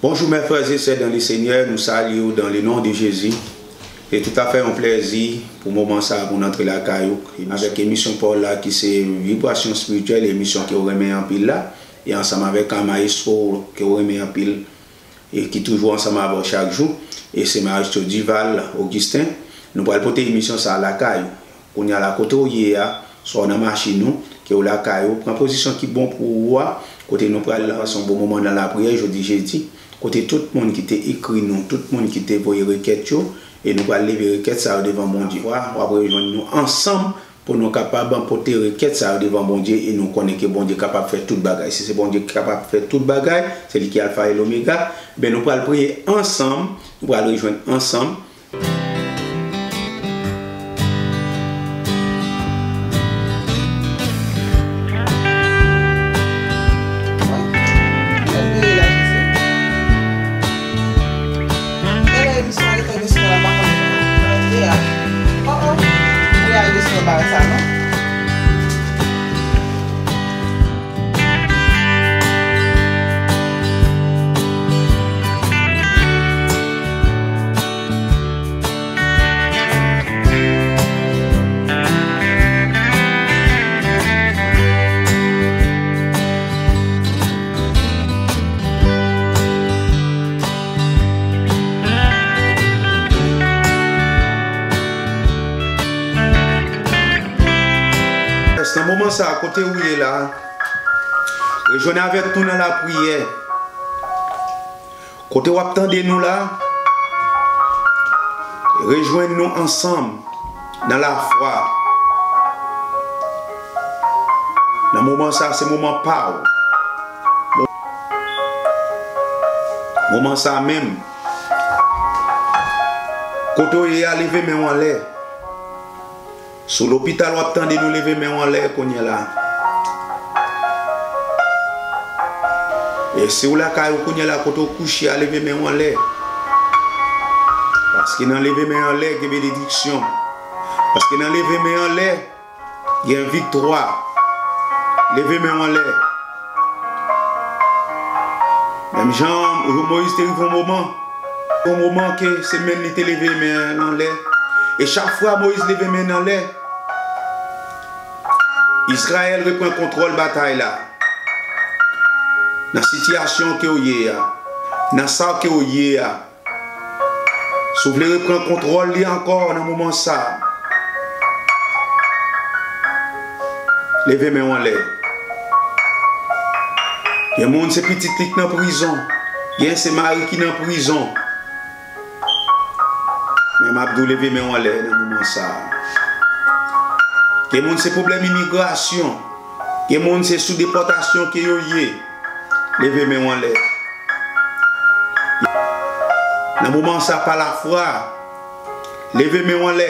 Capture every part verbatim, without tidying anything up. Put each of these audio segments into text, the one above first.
Bonjou, mes frères et sœurs dans le Seigneur, nou salye w dans le nom de Jésus. Se toutafè yon plèzi pou moman sa a pou n antre lakay ou avèk emisyon pa w la ki se Vibrasyon Espirityèl, emisyon ke w renmen anpil la, e ansanm avèk a mayestwo ke w renmen anpil e ki toujou ansanm avè w chak jou, e se mayestwo Duval Augustin. Nou pral pote emisyon sa a lakay ou. Kounye a la, kote w ye a, swa w nan machin ou, ke w lakay ou, pran pozisyon ki bon pou ou a, kote nou pral pase yon bon moman nan lapriyè jodi jedi, kote tout moun ki te ekri nou, tout moun ki te voye rekèt yo, e nou pral leve rekèt sa yo devan Bondye. W ap rejwenn nou ansanm pou nou kapab pote rekèt sa yo devan Bondye, e nou konnen ke Bondye kapab fè tout bagay. Si se Bondye ki kapab fè tout bagay, se li ki Alfa e Lomega, ben nou pral priye ansanm, nou pral rejwenn ansanm. Nan moman sa a, kote ou ye la, rejwenn avèk nou nan lapriyè. Kote w ap tande nou la, rejwenn nou ansanm nan lafwa. Nan moman sa a, se moman pa w. Moman sa a menm, kote w ye a, leve men w anlè. Si w lopital, w ap tande nou, leve men w anlè kounye a la. E si w lakay ou kounye a la, kote w kouche a, leve men w anlè. Paske nan leve men anlè, gen benediksyon. Paske nan leve men anlè, gen viktwa. Leve men w anlè. Menm jan Moyiz te rive yon moman, yon moman ke se men li te leve men l anlè. E chak fwa Moyiz leve men l anlè, Izrayèl reprann kontwòl batay la. Nan sitiyasyon ke w ye a, nan sa ke w ye a, si w vle reprann kontwòl li ankò nan moman sa a, leve men w anlè. Gen moun se pitit li k nan prizon, gen se mari ki nan prizon. Men m ap di w leve men w anlè nan moman sa a. Gen moun se pwoblèm imigrasyon, gen moun se sou depòtasyon ke yo ye. Leve men w anlè. Nan moman sa, pa lafwa, leve men w anlè.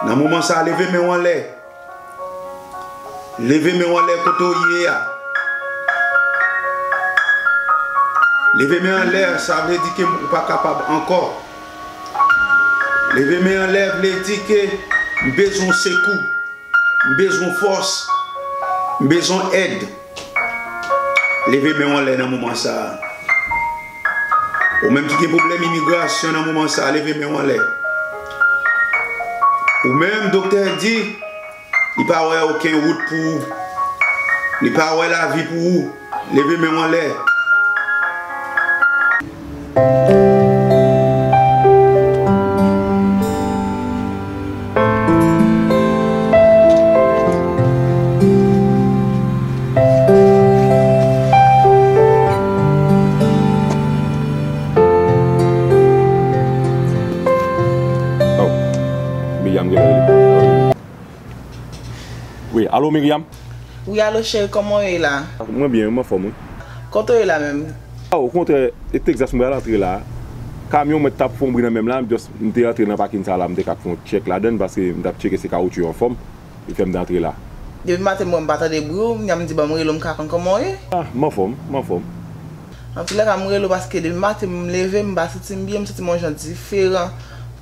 Nan moman sa, leve men w anlè. Leve men w anlè kote w ye a. Leve men anlè, sa vle di ke ou pa kapab ankò. Leve men anlè vle di ke m bezwen sekou. M bezwen fòs. M bezwen èd. Leve men w anlè nan moman sa a. Ou menm ki gen pwoblèm imigrasyon nan moman sa a, leve men w anlè. Ou menm, doktè di, li pa wè okenn wout pou ou. Li pa wè lavi pou ou. Leve men w anlè. Oh, Miriam gen lè li. Wi, alo Miriam? Wi, alo cheri, kòman w ye la? Mwen byen, wi, m anfòm, wi. Kote w ye la menm? A, okontrè, e Texas mwen al antre la. Kamyon mwen t ap fè yon bri nan men m la, m just, m te antre nan pakin sa la, m te ka fè yon tchèk ladan l, paske m t ap tcheke si kawoutchou yo anfòm, li fè m te antre la. Depi maten m wè m pa tande bri w, m di ban m rele w, m ka konn kòman w ye. A, m anfòm, m anfòm. Antoulèka, m rele w paske depi maten m leve, m pa santi m byen, m santi m yon jan diferan.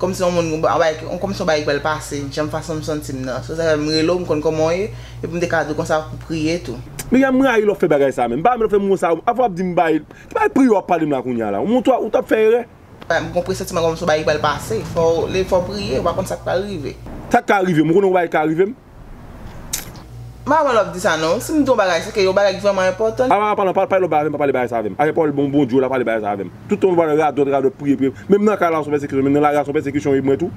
Kòmsi yon moun, yon bagay, kòmsi yon bagay ki pral pase, jan fason m santi m nan. Se sa fè m rele w, m konn kòman w ye, epi m te ka di w konsa pou priye tou. Miriam, m rayi lè w fè bagay sa menm. M pa renmen lè w fè moun sa. Afè w ap di m bay. Ki bay priye w ap pale m la kounye a la? Ou montre w t ap fè erè. M gon presantiman kòmsi yon bagay pral pase. Fò w, fò w priye, ou pa konn sa k pral rive. Sa k ka rive m? Ou konnen yon bagay ka rive m? M pa renmen lè w ap di sa non. Si m di yon bagay, se ke yon bagay ki vrèman enpòtan. Apa, apa, non, pa pale bagay avè m, pa pale bagay sa avè m. Avè pawòl bon, Bondye w la, pale bagay sa avè m. Tout tan w pale radòt, radòt, priye, priye. Menm nan kay la, se yon pèsekisyon, menm nan lari a, se yon pèsekisyon, e mwen tou.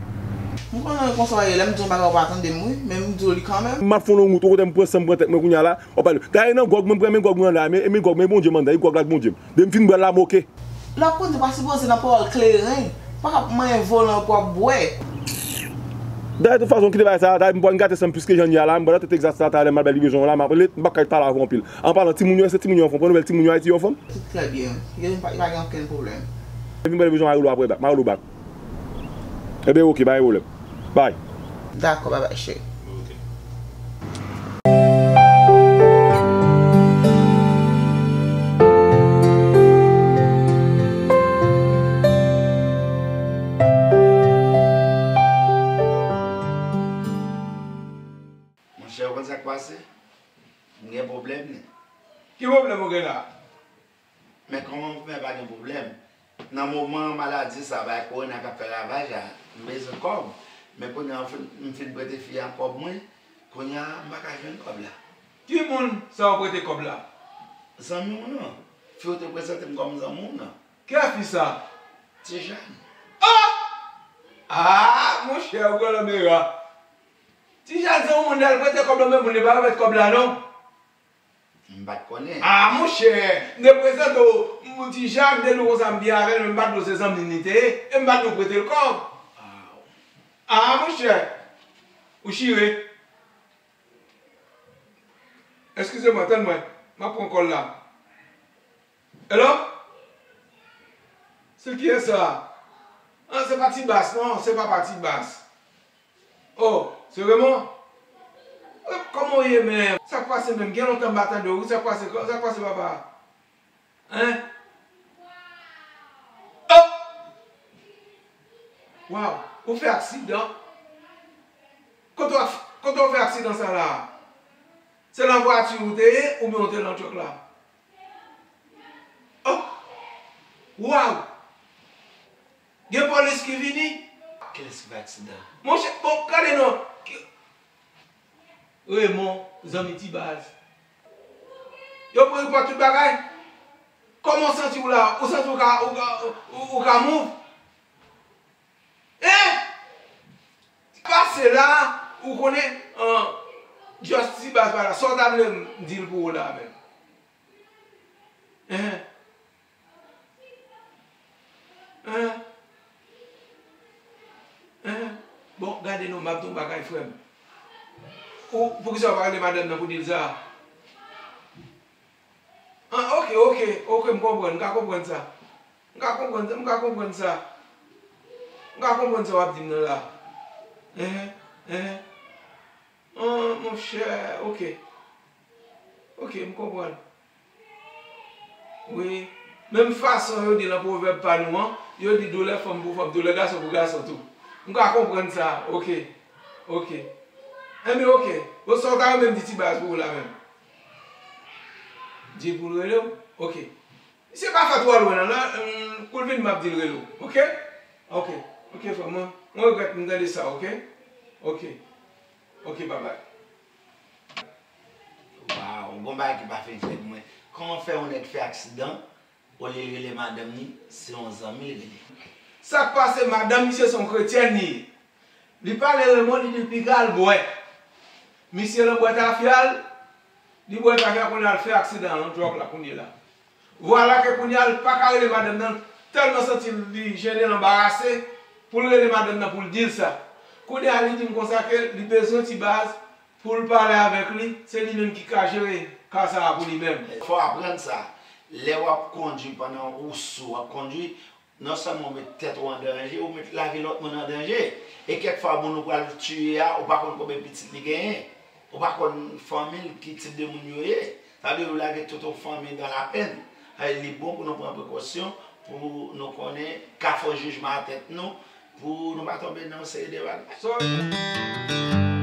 M konnen konsa w ye, lè m di yon bagay, ou pa tande m, wi. Men m di w li kanmenm. M ap fè yon lòt wout, ou kote m pran san m pran tèt mwen kounye a la, w pale. Dayè nan gwòg, mwen m renmen gwòg mwen la, men, men gwòg mwen, Bondye m anndan, e gwòg la k Bondye m. Depi m fin bwè l la, m oke. Lè w ap kondi pa sipoze nan pawòl kleren, pa k ap manyen volan pou w ap bwè. Dayè, tout fason, kite bagay sa a, dayè, m pral gate san m plis ke jan n ye a la, m pral nan tèt egzas la, talè m al bay livrezon an la, m ap rele, m pa kay pale avè w anpil. An palan, timoun yo, èske timoun yo anfòm? Pran nouvèl timoun yo, Ayiti yo anfòm? Tout trè byen. Yo pa, pa gen okenn pwoblèm. Vin pran livrezon, m a rele w apre, m a rele w bak. Enben, oke, pa gen pwoblèm. Bay. Dakò, babay, cheri. Monchè, ou konn sa k pase? M gen pwoblèm, wi. Ki pwoblèm ou gen la? Men kòman m fè pa gen pwoblèm? Nan moman maladi sa, bay kowona k ap fè ravaj la, m bezwen kòb. Men kounye a, m fin, m fin prete fi a kòb mwen, kounye a, m pa ka jwenn kòb la. Ki moun sa w prete kòb la? Zanmi w nan. Fi w te prezante m kòm zanmi w nan. Ki fi sa? Ti Jàn. Ah! Ah, monchè, ou pran lanmera. Ti Jàn se yon moun lè l prete kòb la, men moun li pa remèt kòb la, non. M pa t konnen. Ah, monchè, m te prezante w, m di Jàn, m te di w konsa, m byen avè l, men m pa t di w se zanmi m li te ye, e m pa t di w prete l kòb. Ah, monchè, ou chire. Eskize mwen, tann mwen, m ap pran kòl la. Hello? Se kiyès sa? Ah, se pa Ti Bas, non, se pa pa Ti Bas. Oh, se Raymond? Eh, kòman w ye menm? Sa k pase menm? Gen lontan m pa tande w wi. Sa k pase, sa k pase papa? Hein? Oh! Waw, ou fè aksidan? Kote w, kote w fè aksidan sa la? Se nan vwati ou te ye oubyen w te nan truck la? Oh! Waw! Gen polis ki vini? Kilès ki fè aksidan? Monchè, bon, gade non. Ki-, Raymond, zanmi Ti Baz. Yo pran repòt tout bagay? Kòman w santi w la? Ou santi w ka, ou ka, ou, ou ka move? Hein? Pase la, ou konnen, an, Just Ti Baz pa la. Sa w ta vle m di l pou ou la menm? Hein? Hein? Hein? Bon, gade non, m ap di w yon bagay, frè m. Ou, poukisa w pa rele madanm nan pou di l sa? Ah, oke, oke, oke, m konprann, m ka konprann sa. M ka konprann sa, m ka konprann sa. M ka konprann sa w ap di m nan la. Enhen, enhen. Ah, monchè, oke. Oke, m konprann. Wi. Menm fason yo di nan pwovèb pa nou an, yo di doulè fanm pou fanm, doulè gason pou gason tou. M ka konprann sa, oke. Oke. Enben, oke. Bon, sa w ta renmen m di Ti Baz pou ou la menm? Di l pou l rele w? Oke. Misye pa fè twò lwen non, la, hum, kou l vini m ap di l rele w, oke? Oke, oke frè mwen, mwen regrèt m tande sa, oke? Oke, oke, babay. Waw, gon bagay ki pa fè efè pou mwen. Kòman fè yon nèg fè aksidan, olye l rele madanm li, se yon zanmi l rele? Sa k pase, madanm misye se yon kretyèn li ye. Li pale Raymond, li di l piga al bwè. Misye lan bwè tafya l, li bwè tafya kounye a l fè aksidan an nan truck la kounye la. Vwala ke kounye a l pa ka rele madanm nan, tèlman santi l li jennen, l anbarase, pou l rele madanm nan pou l di l sa. Kounye a li di m konsa ke li bezwen Ti Baz pou l pale avèk li, se li menm ki ka jere ka sa a pou li menm. Fò w aprann sa, lè w ap kondui pandan ou sou, w ap kondui, non sèlman w met tèt ou an danje, ou met lavi lòt moun an danje. E kèk fwa moun ou pral tiye a, ou pa konn konbyen pitit li genyen. Ou pa konn fanmi l, ki tip de moun yo ye. Sa vle di ou lage tout yon fanmi dans la peine. Sa vle di li bon pou nou pran prekosyon, pou nou konnen ka fè jijman a tèt nou, pou nou pa tonbe nan yon seri de bagay.